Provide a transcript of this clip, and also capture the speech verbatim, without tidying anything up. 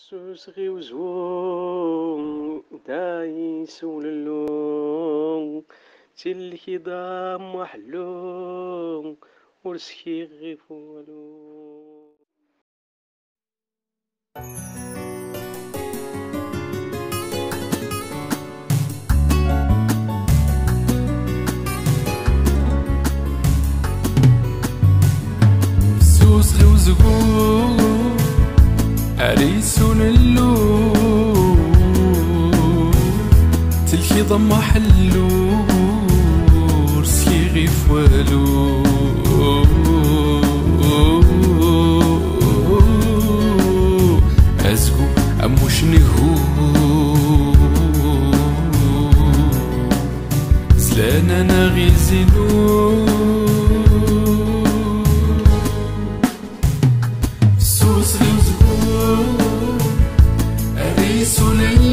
Susɣi uzwu, da isulellu, tilki d amḥellu, ur skiɣ ɣif walu. Fessus ɣi uzgu, ar isulellu, telkiḍ am aḥellu, ur skiɣ ɣif walu. Azgu am ucnihu, zlan anaɣ izinu. Fessus ɣi uzgu, ar isulellu,